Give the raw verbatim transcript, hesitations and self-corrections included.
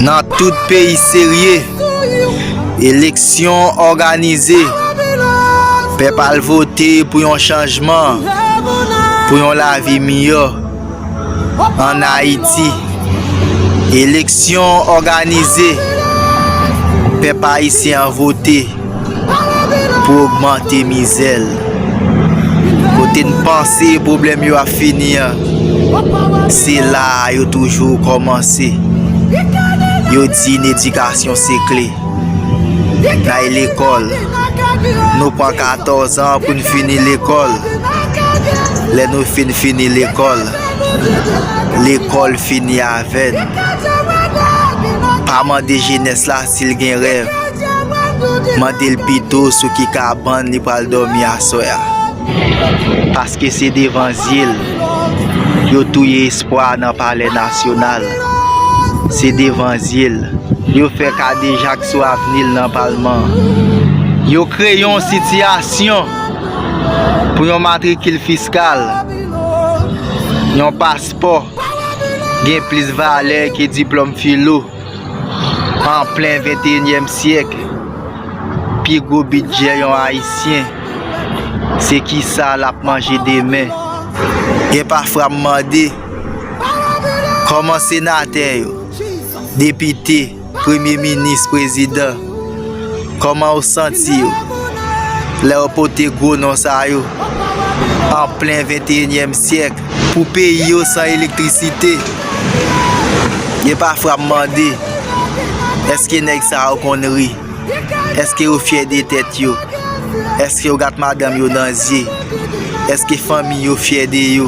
Nan tout peyi serye, eleksyon òganize. Pèp al vote pou yon chanjman, pou yon lavi miyò ann Ayiti. Eleksyon òganize. Pèp ayisyen an vote pou ogmante mizè l. Kote n panse pwoblèm yo ap fini an, se la a yo toujou kòmanse. Yo di n edikasyon se kle. N al lekòl. Nou pran katòz an pou n fini lekòl. Lè nou fin fini lekòl, lekòl fini avè n. Pa mande jenès la si l gen rèv. Mande l pito sou ki kabann li pral dòmi aswè a. Paske se devan zye l yo touye espwa nan Palè Nasyonal. Se devan zye l yo fè kadejak sou avni l nan Palman. Yo kreye yon sitiyasyon pou yon matrikil fiskal, yon paspò gen plis valè ke diplòm filo. An plen venteyinyèm syèk, pi gwo bidjè yon Ayisyen, se kisa l ap manje demen. Gen pafwa m mande, kòman senatè yo, depite, premye minis, prezidan, kòman yo santi yo lè yo pote gwo non sa yo an plen venteyinyèm syèk pou peyi yo san elektrisite? Gen pafwa m mande, èske nèg sa yo konn ri? Èske yo fyè de tèt yo? Èske yo gat madanm yo nan zye? Èske fanmi yo fyè de yo?